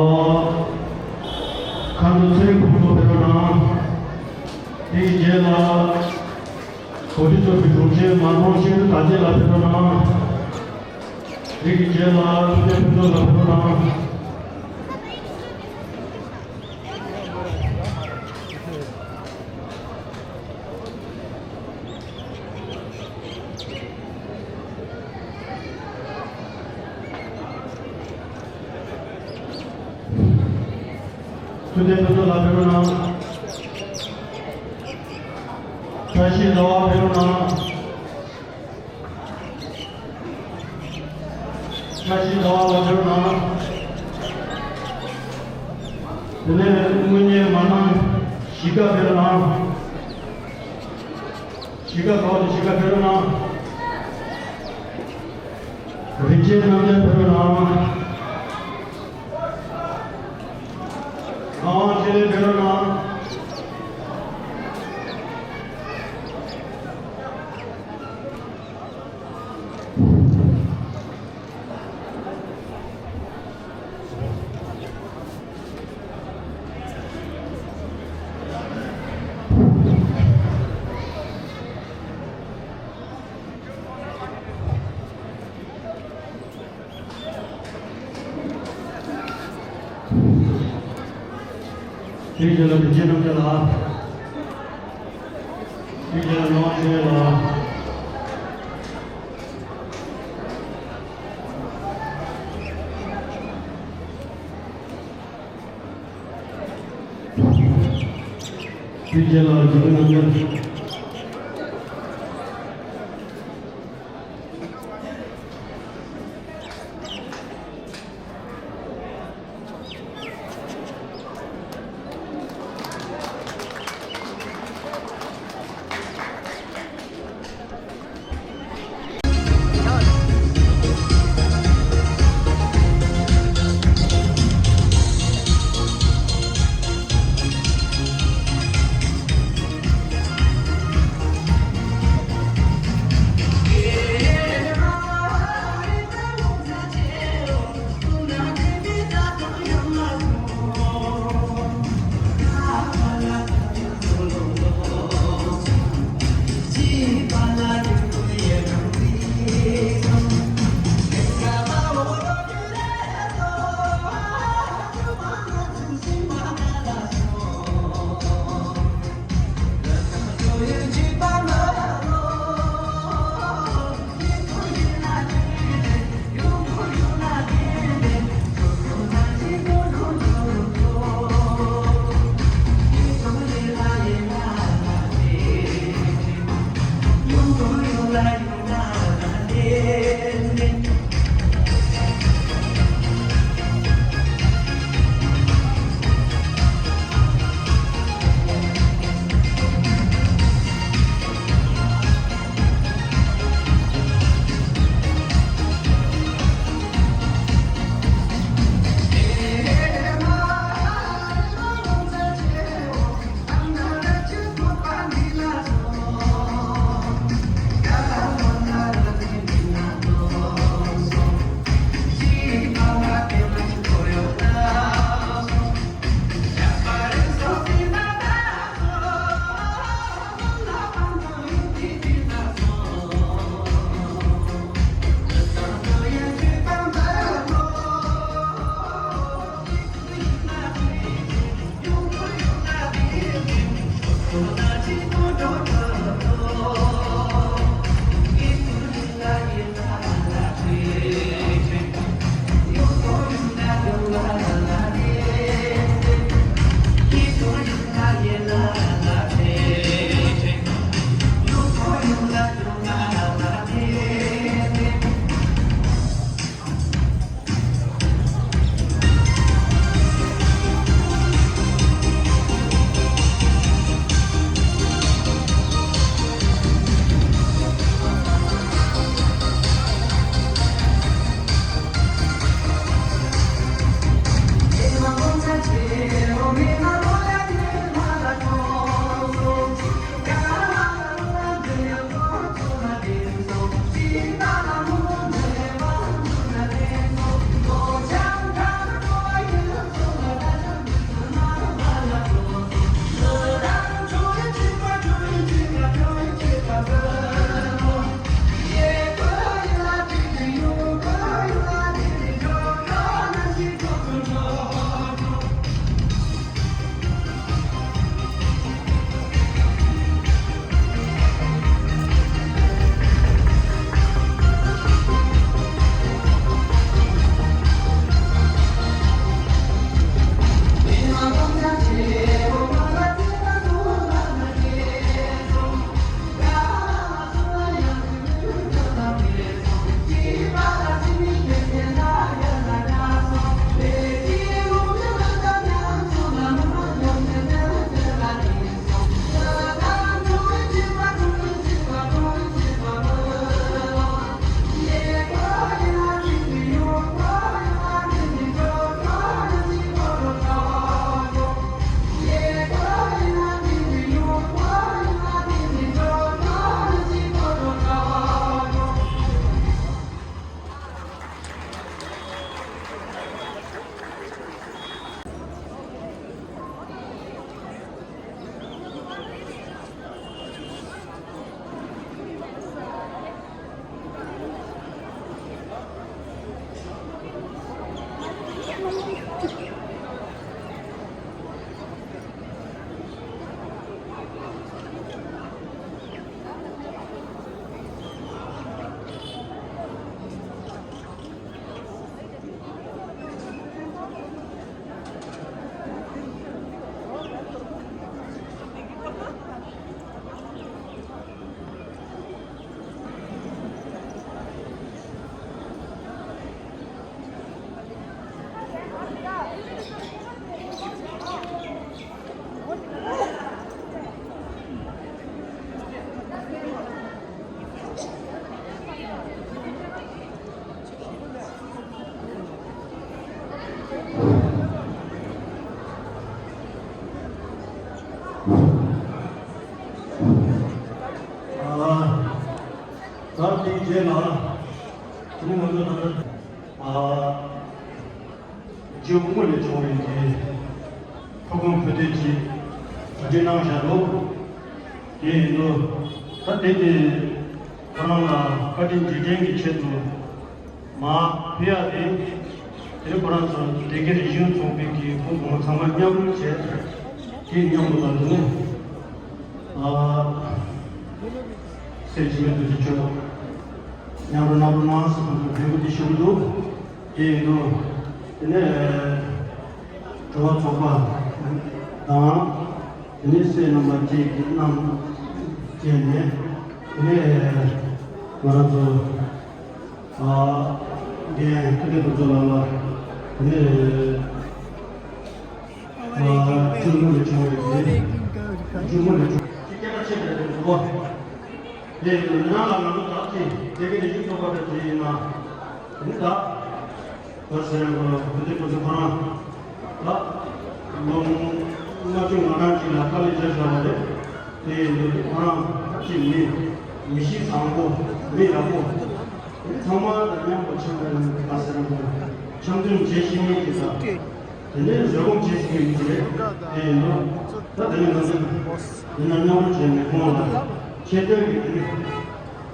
མཁའ་འགྲོ་ཚེ་རིང་ཕུན་ཚོགས་ཕེབས་རོགས་གནང་། དེ་གི་རྗེས་ལ། གོ་སྒྲིག་ཞུ་བའི་དྲུང་ཆེ་མ་ནོར་ཤེས་རིག་དར་རྒྱས་ལགས་ཕེབས་རོགས་གནང་། དེ་གི་རྗེས་ལ་ཐུབ་བསྟན་ཕུན་ཚོགས་ལགས་ཕེབས་རོགས་གནང་། ཐུབ་བསྟན་ཕུན་ཚོགས་ལགས་ཕེབས་རོགས་གནང་། བཀྲ་ཤིས་ཟླ་བ་ཕེབས་རོགས་གནང་། བཀྲ་ཤིས་ཟླ་བ་ལགས་ཕེབས་རོགས་གནང་། དེ་ནས་དངུལ་གཉེར་མ་ནང་གཞིས་ཀ་ཕེབས་རོགས་གནང་། གཞིས་ཀ་གོ་དེ་གཞིས་ཀ་ཕེབས་རོགས་གནང་། རིན་ཆེན་རྣམ་རྒྱལ་ཕེབས་རོགས་གནང་། ངག་དབང་ཆོས་གླིང་ཕེབས་རོགས་གནང་། དེའི་རྗེས་ལ་རིན་ཆེན་རྣམ་རྒྱལ་ལགས། དེའི་རྗེས་ལ་ངག་དབང་ཆོས་གླིང་ལགས། དེའི་རྗེས་ལ་རྒྱལ་པོ་རྣམ་རྒྱལ། རྗེས་ལ་དེ་ནི་ང་ཚོ་ད་ལྟ་ཨ་ཇོ་བོ་ལས་བྱུང་བའི་དེ་ཐོག་ཁང་བོད་དོན་གྱི་གྲ་སྒྲིག་གནང་བཞག་འདུག་དེ་ཡིན་དུས་ད་དེ་དེ་ཁོ་རང་ལ་བཀའ་དྲིན་རྗེས་དྲན་གྱི་ཆེད་དུ། མ་ཕི་ཡ་དེ། དེ་ཁོ་རང་ཚོ་སྡེ་དགེ་རིག་གཞུང་ཚོགས་པའི་གི་སྐུ་ངོ་ཚང་མ་མཉམ་རུབ་བྱས། དེ་མཉམ་དུ་ལ་དེ་ནས། ཨ། སེ་ཅི་མེ་དུ་ཅི་ཆོ། མཉམ་རུབ་གནང་རོགས་གནང་ཟེར་དུ་འབོད་སྐུལ་དེ་ཞུ་གི་འདུག་དེ་ཡིན་དུས། དེ་ནས། གྲོགས་ཚོགས་པ་དང་། དེ་ནས་སྲས་རྣམ་པ་བཅས་ཀྱིས་གནང་བཅས་ནས། དེ་ནས་ང་རང་ཚོ་ཨ་འདི་ཐུབ་བསྟན་རྡོ་རྗེ་ལགས་ལ་དེ་ནས་ཨ་ཅུང་མོ་ལས་བྱུང་བའི་དེ་ཅུང་མོ་ལས་བྱུང་སྐད་ཆ་བཤད་པའི་དེ་ཚོ་དེ་ང་རང་ལ་ང་ཚོ་ད་ཅི་དེ་ག་ནས་ཡུལ་ཚོགས་པ་དེ་ཡིན་ན་དེ་ནས་ད། བོད་ཟེར་བ་བོད་དེ་བོད་ཚོ་ཁོ་རང་ལ་ལོ་ལྔ་བཅུ་ང་གྲངས་ཅིག་ལ་དཀའ་ལས་བརྒྱབ་བཞག་པ་རེད། དེ་ཡིན་དུས་ཁོ་རང་ཕལ་ཆེར་མི་མི་གཤིས་བཟང་པོ་མི་ཡག་པོ་དེ་ཚང་མ་དང་མཉམ་དུ་འཆམ་པའི་ལ་ཟེར་བ་འཆམ་མཐུན་བྱེད་ཤེས་མཁན་ཅིག་དང་དེ་ནས་བཟོད་སྒོམ་བྱེད་ཤེས་མཁན་ཅིག་རེད། དེ་ཡིན་དུས་ད་དེ་ནས་ང་ཚོ་འདི་ན་མཉམ་རུབ་བྱས་ནས་ཁོང་ལ་ཆེ་བསྟོད་ཀྱི་དེ་ནས་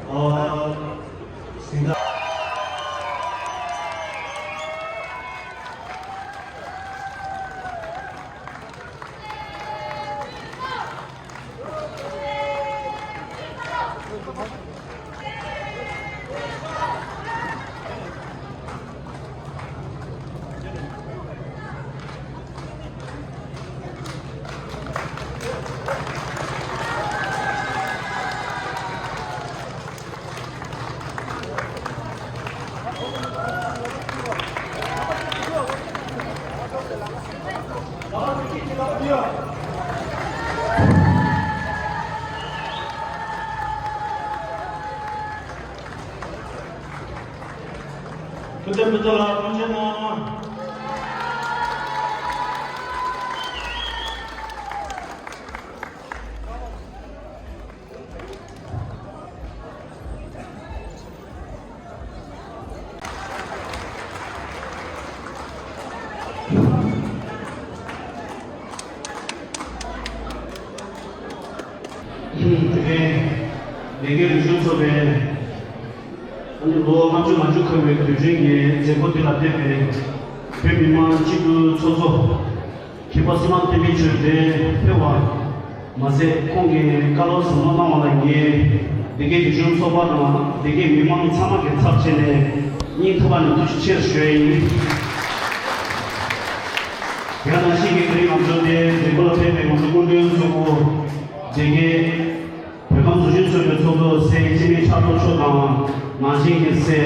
ཨ། ཐུབ་བསྟན་ཕུན་ཚོགས་ལགས་ཐུགས་རྗེ་གནང་། དེ་རིང་ལས་འགུལ་རིག་གཞུང་ཚོགས་པའི་ཨ་ནི་ལོ་ལྔ་བཅུ་ང་བཅུ་འཁོར་བའི་དུས་དྲན་གྱི་མཛད་སྒོ་འདི་ལ་ཕེབས་པའི་བོད་མི་མང་སྤྱི་འཐུས་ཚོགས་གཙོ། མཁན་པོ་བསོད་ནམས་བསྟན་འཕེལ་མཆོག་འདིར་ཕེབས་པ་མ་ཟད། ཁོང་གིས་བཀའ་སློབ་ཟབ་མོ་གནང་བ་ལ་ངས་སྡེ་དགེ་རིག་གཞུང་ཚོགས་པ་དང་སྡེ་དགེ་མི་མང་ཚང་མ་གི་ཚབ་བྱས་ནས་སྙིང་ཐག་པ་ནས་ཐུགས་རྗེ་ཆེ་ཞུ་ཡ་ཡིན། དེ་ག་ནང་བཞིན་གྱི་དེ་རིང་ང་ཚོ་འདིར་མཛད་སྒོ་ལ་ཕེབས་པའི་ང་ཚོ་སྐུ་མགྲོན་གཙོ་བོ་སྡེ་དགེ་བོད་ཁམས་བཟོ་བཅོས་ཚོགས་པའི་ཚོགས་གཙོ་སྲས་འཆི་མེད་ཕྱག་རྡོར་མཆོག་དང་། ནང་བཞིན་གྱི་སྲས་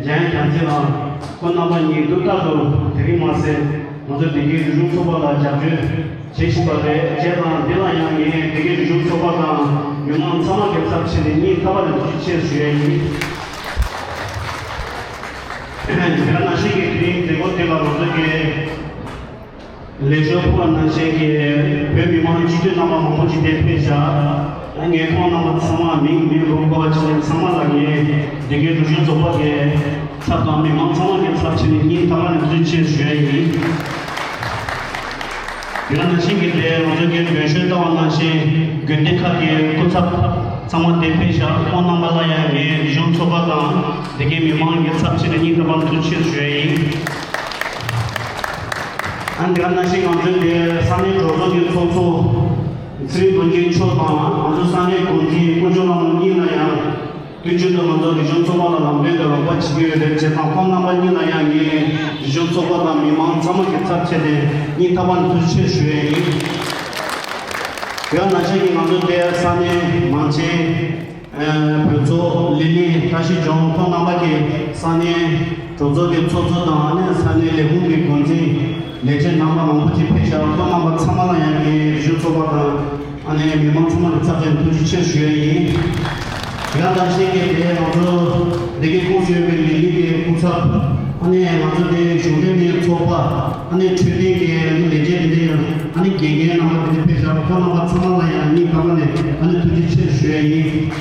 འཇམ་དབྱངས་རྒྱ་མཚོ་ལགས། ཁོང་རྣམ་པ་གཉིས་དུས་རྟག་ཏུ་དེ་རིང་མ་ཟད་ང་ཚོ་སྡེ་དགེ་རིག་གཞུང་ཚོགས་པ་ལ་རྒྱབ་སྐྱོར་བྱེད་བཞིན་པ་རེད། བྱས་ཙང་འདི་ལ་ཡང་ངས་སྡེ་དགེ་རིག་གཞུང་ཚོགས་པ་དང་མི་མང་ཚང་མ་གི་ཚབ་བྱས་ནས་སྙིང་ཐག་པ་ནས་ཐུགས་རྗེ་ཆེ་ཞུ་ཡ་ཡིན། དེ་ག་ནང་བཞིན་གྱི་དེ་རིང་མཛད་སྒོ་འདི་ལ་ང་ཚོ་གི་ལས་ཞོར་ཕུལ་བ་ནང་བཞིན་གྱི་བོད་མི་མང་སྤྱི་འཐུས་རྣམ་པ་མང་པོ་ཅིག་འདིར་ཕེབས་བཞག་ངས་ཁོང་རྣམ་པ་ཚང་མ་མིང་མིང་རུ་བཀོད་པ་བྱས་ནས་ཚང་མ་ལ་ངས་སྡེ་དགེ་རིག་གཞུང་ཚོགས་པ་གི་ཚབ་དང་མི་མང་ཚང་མ་གི་ཚབ་བྱས་ནས་སྙིང་ཐག་པ་ནས་ཐུགས་རྗེ་ཆེ་ཞུ་ཡ་ཡིན། དེ་ག་ནང་བཞིན་གྱི་དེ་ང་ཚོ་གི་འོས་ཤོག་བཏང་བ་ནང་བཞིན་དགོན་སྡེ་ཁག་གི་སྐུ་ཚབ་ཚང་མ་འདིར་ཕེབས་བཞག་ཁོང་རྣམ་པ་ལ་ཡང་ངས་རིག་གཞུང་ཚོགས་པ་དང་སྡེ་དགེ་མི་མང་གི་ཚབ་བྱས་ནས་སྙིང་ཐག་པ་ནས་ཐུགས་རྗེ་ཆེ་ཞུ་ཡ་ཡིན། ཨ་ནི་དེ་ག་ནང་བཞིན་ང་ཚོའི་འདིར་ས་གནས་གྲོས་ཚོགས་ཀྱི་ཚོགས་གཙོ་ཚེ་རིང་དོན་རྒྱལ་མཆོག་དང་ང་ཚོའི་ས་གནས་འགོ་འཛིན་དཀོན་མཆོག་ལྷ་མོ་གཉིས་ལ་ཡང་དུས་རྒྱུན་དུ་ང་ཚོ་རིག་གཞུང་ཚོགས་པ་ལ་ལམ་སྟོན་དང་རོགས་པ་བྱེད་ཀྱི་ཡོད་རེད། བྱས་ཙང་ཁོང་རྣམ་པ་གཉིས་ལ་ཡང་ངས་རིག་གཞུང་ཚོགས་པ་དང་མི་མང་ཚང་མ་གི་ཚབ་བྱས་ཏེ་སྙིང་ཐག་པ་ནས་ཐུགས་རྗེ་ཆེ་ཞུ་ཡས་ཡིན། དེ་ག་ནང་བཞིན་གྱི་ང་ཚོ་འདིར་ས་གནས་མང་ཆེན། ཨ་བོད་ཚོགས་ལི་ལི་བཀྲ་ཤིས་ལྗོངས། ཁོང་རྣམ་པ་གིས་ས་གནས་གྲོས་ཚོགས་ཀྱི་ཚོགས་གཙོ་དང་ཨ་ནི་ས་གནས་ལས་ཁུངས་ཀྱི་འགོ་འཛིན་ལས་བྱེད་རྣམ་པ་མང་པོ་ཅིག་ཕེབས་ཤག་ཁོང་རྣམ་པ་ཚང་མ་ལ་ཡང་ངས་རིག་གཞུང་ཚོགས་པ་དང་ཨ་ནི་མི་མང་ཚང་མ་ལ་ཚབ་བྱས་ཐུགས་རྗེ་ཆེ་ཞུ་ཡ་ཡིན། དེ་ག་ནང་བཞིན་གྱི་དེ་ང་ཚོ་འདི་གའི་ཁོངས་སུ་ཡོད་པའི་ལི་ལི་གི་སྐུ་ཚབ་ཨ་ནི་ང་ཚོ་དེ་གཞུང་འབྲེལ་མིན་ཚོགས་པ་ཨ་ནི་འཕྲོད་བསྟེན་གྱི་ཨ་ནི་ལས་བྱེད་དེ་འདྲ་ཡང་ཨ་ནི་འགན་འཁྱེར་རྣམ་པ་དེ་འདྲ་ཕེབས་ཤག་ཁོང་རྣམ་པ་ཚང་མ་ལ་ཡང་སྙིང་ཐག་པ་ནས་ཨ་ནི་ཐུགས་རྗེ་ཆེ་ཞུ་ཡ་ཡིན།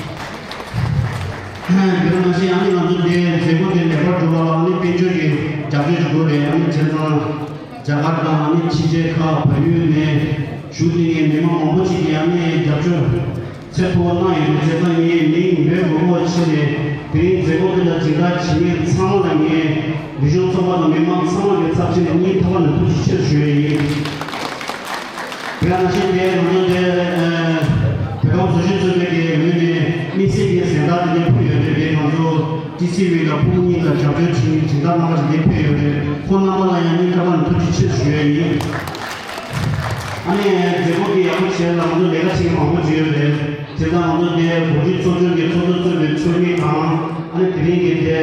དེ་ནང་བཞིན་ཨ་ནི་ང་ཚོ་དེ་མཛད་སྒོ་དེ་ལེགས་པར་གྲུབ་པ་ལ་ཨ་ནི་དཔལ་འབྱོར་གྱི་རྒྱབ་སྐྱོར་ཞུ་དགོས་རེད། ཨ་ནི་བྱས་ཙང་རྒྱ་གར་དང་ཨ་ནི་ཕྱི་རྒྱལ་ཁག་བལ་ཡུལ་ནས་བཞུགས་བསྡད་མཁན་མི་མང་མང་པོ་ཅིག་གིས་ཨ་ནི་རྒྱབ་སྐྱོར་ཚད་མཐོ་བོ་གནང་ཡོད་རེད། བྱས་ཙང་ངས་མིང་འབོད་མི་དགོས་པ་བྱས་ནས་དེ་རིང་མཛད་སྒོ་དེ་ལ་སྦྱིན་བདག་བྱེད་མཁན་ཚང་མ་ལ་ངས་རིག་གཞུང་ཚོགས་པ་དང་མི་མང་ཚང་མ་གི་ཚབ་བྱས་ནས་སྙིང་ཐག་པ་ནས་ཐུགས་རྗེ་ཆེ་ཞུ་ཡས་ཡིན། དེ་ནང་བཞིན་དེ་ང་ཚོ་དེ་བོད་ཁམས་བཟོ་བཅོས་ཚོགས་པའི་གི་ངོས་ནས་དམིགས་བསལ་གྱི་གཟེངས་རྟགས་དེ་འདྲ་ཕུལ་ཡོད་རེད། དེ་ང་ཚོ་ཊི་སི་ཝི་དང་ཕུགས་གཉིས་ལ་རྒྱབ་སྐྱོར་བྱེད་མཁན་སྦྱིན་བདག་རྣམ་པ་ཞིག་དེ་ཕུལ་ཡོད་རེད། ཁོང་རྣམ་པ་ལ་ཡང་སྙིང་ཐག་པ་ནས་ཐུགས་རྗེ་ཆེ་ཞུ་ཡས་ཡིན། ཨ་ནི་མཛད་སྒོ་འདི་ཡག་པོ་བྱས་ལ་ང་ཚོ་ལས་ཀ་བྱེད་མཁན་མང་པོ་ཅིག་ཡོད་རེད། བྱས་ཙང་ང་ཚོ་འདི་གོ་སྒྲིག་ཚོགས་ཆུང་གི་ཚོགས་གཙོ་གཙོས་པའི་ཚོགས་མི་དང་ཨ་ནི་དེ་རིང་གི་དེ་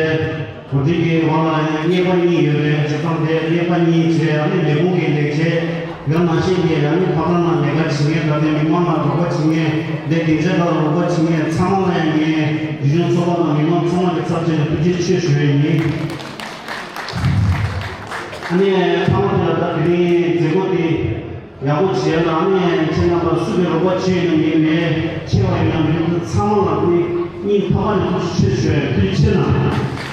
གོ་སྒྲིག་གི་འོག་ལ་གཉེར་པ་གཉིས་ཡོད་རེད། བྱས་ཙང་དེ་གཉེར་པ་གཉིས་བྱས་ཨ་ནི་ལས་ཁུངས་ཀྱི་ལས་བྱེད་ཡང་ནང་བཞིན་གྱི་ཨ་ནི་ཕ་ཐང་ནང་ལས་ཀ་བྱེད་མཁན་དང་དེ་མི་མང་ལ་རོགས་པ་བྱེད་མཁན་དེ་སྡིངས་ཆ་ཁག་ལ་རོགས་པ་བྱེད་མཁན་ཚང་མ་ལ་ཡང་ངས་རིག་གཞུང་ཚོགས་པ་དང་མི་མང་ཚང་མ་གི་ཚབ་བྱས་ནས་ཐུགས་རྗེ་ཆེ་ཞུ་ཡས་ཡིན། ཨ་ནི་ཚང་མ་དེ་ལ་ད་དེ་རིང་མཛད་སྒོ་དེ་ཡག་པོ་བྱས་ལ་ཨ་ནི་ཁྱེད་རྣམ་པ་སུ་གིས་རོགས་པ་བྱས་ཡོད་ན་ཡིན་ནའི་ཆེ་བ་ཡིན་ན་མི་ཡིན་ཚང་མ་ལ་ཨ་ནི་སྙིང་ཐག་པ་ནས་ཐུགས་རྗེ་ཆེ་ཞུ་ཡས། ཐུགས་རྗེ་ཆེ་གནང་།